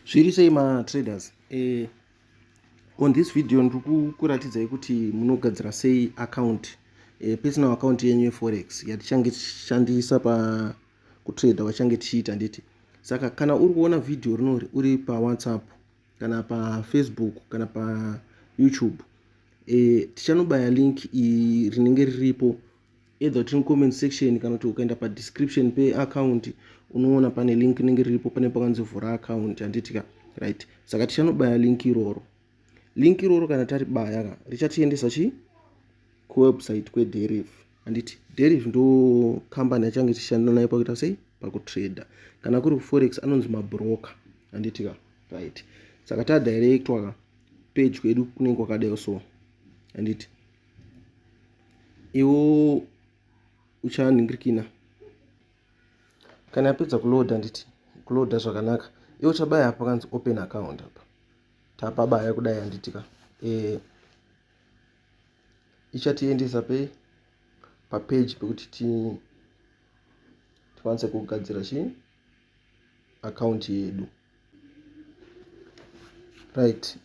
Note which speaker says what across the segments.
Speaker 1: Zviri sei matraders? On this video ndiri kukuratidzai kuti munogadzira sei account, personal account yenyu yeforex yatichange tichishandisa pakutrader vachange tichiita, handiti? Saka kana uri kuona video rinori uri paWhatsApp kana paFacebook kana paYouTube, tichanobaya link iyi rinenge riripo either tiri comment section kana kuti ukaenda padescription peaccount unoona pane link rinenge riripo, pane pakanzi vhura account, handiti ka? Right, saka tichanobaya link iroro. Link iroro kana taribaya ka, richatiendesa chi kuwebsite kweDeriv, handiti? Deriv ndo kambani yachange tichishanda nayo pakuita sei? Pakutrader. Kana kuri kuforex anonzi mabroker, handiti ka? Right, saka tadirectwa ka page kwedu kunenge kwakadai so, handiti? Iwo uchanhingirikina kana yapedza kuloada, handiti? Kuloada zvakanaka, iwo uchabaya apa pakanzi open account apa. Tapabaya kudai, handiti ka? Ichatiendesa pe papage pekuti tikwanise kugadzira chi account yedu, right?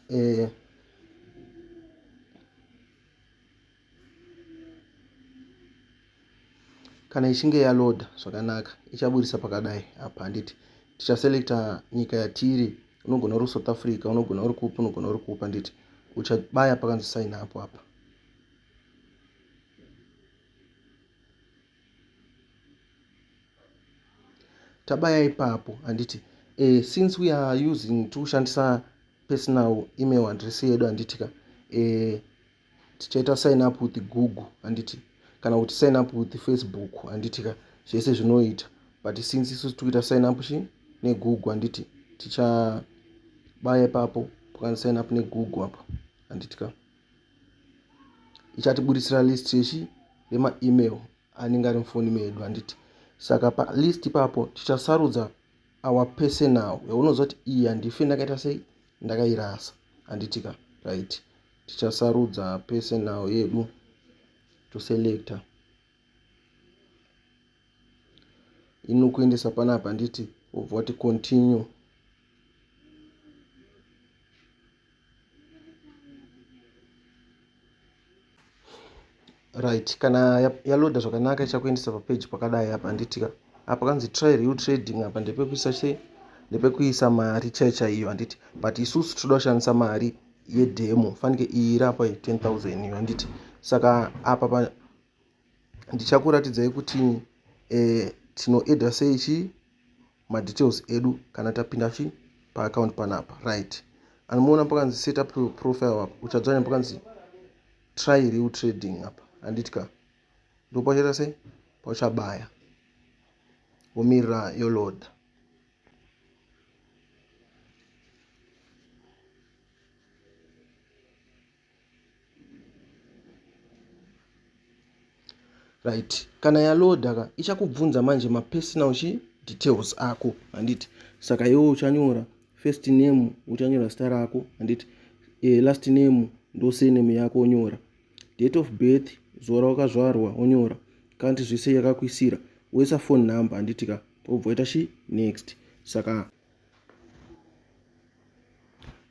Speaker 1: Kana ichinge yaloada zvakanaka, ichaburisa pakadai apa, handiti? Tichaselecta nyika yatiri. Unogona uri South Africa, unogona uri kupi, unogona uri kupi, handiti? Uchabaya pakanzi sign up apa. Tabaya ipapo, handiti? Since we are using, tiri kushandisa personal email address yedu, handiti ka? Tichaita sign up with Google, handiti? Kana kuti sign up with Facebook, handiti ka? Zvese zvinoita, but since isusu tiri kuita sign up chi neGoogle, handiti? Tichabaya ipapo pakanzi sign up neGoogle apa, handiti ka? Ichatiburitsira list yechi yemaemail anenge ari mufoni medu, handiti? Saka palist ipapo tichasarudza our personal yaunoziva kuti iyi handifi ndakaita sei, ndakairasa, handiti ka? Right, tichasarudza personal yedu, toselecta. Inokuendesa panapa, handiti? Wobva wati continue. Right, kana yaloada zvakanaka, ichakuendesa papage pakadai apa, handitika? Apa kanzi try real trading. Apa ndepekuisa sei? Ndepekuisa mari chai chaiyo, handiti? But isusu tinoda kushandisa mari yedemo, fanike iyi iri apa 10,000 iyo, handiti? Saka apa ndichakuratidzai kuti tinoedha sei chi madetails edu kana tapinda chi paaccount panapa, right? Anomuona pakanzi set up profile apa, uchadzvanya pakanzi try real trading apa, handiti ka? Ndopachaita sei? Pauchabaya, womirira yoloada. Right, kana yaloada ka, ichakubvunza manje mapersonal chi details ako, handiti? Saka iwe uchanyora first name, uchanyora zita rako, handiti? Last name ndo surname yako, onyora date of birth, zuva rawakazvarwa, onyora kanti zvese yakakuisira, woisa phone number, handiti ka? Wobva waita chi next. Saka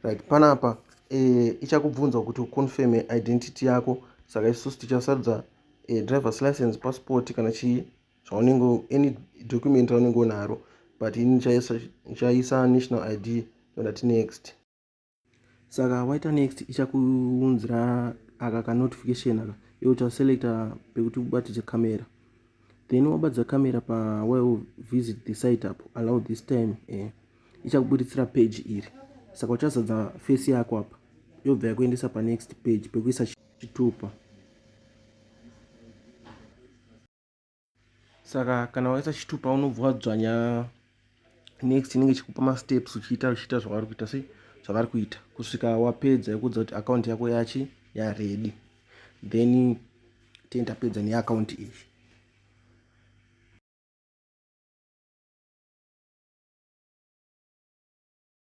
Speaker 1: right panapa ichakubvunza kuti uconfirme identity yako. Saka isusu tichasarudza driver's license, passport kana chii zvaunenge, any document raunenge unaro, but ini ndichaisa national ID. Ndati next. Saka waita next, ichakuunzira aka kanotification aka. Iwe uchaselecta pekuti ubatidze camera, then wabatidza camera pa while visit the site apo, allow this time. Ichakubuditsira page iri. Saka uchazadza face yako apa, yobva yakuendesa panext page pekuisa chitupa. Saka kana waisa chitupa, unobva wadzvanya next. Inenge ichikupa masteps uchiita uchiita zvavari kuita sei, zvavari kuita, kusvika wapedza, yekuudza kuti akaunti yako yachi yaready. Then teni tapedza neakaunti iyi.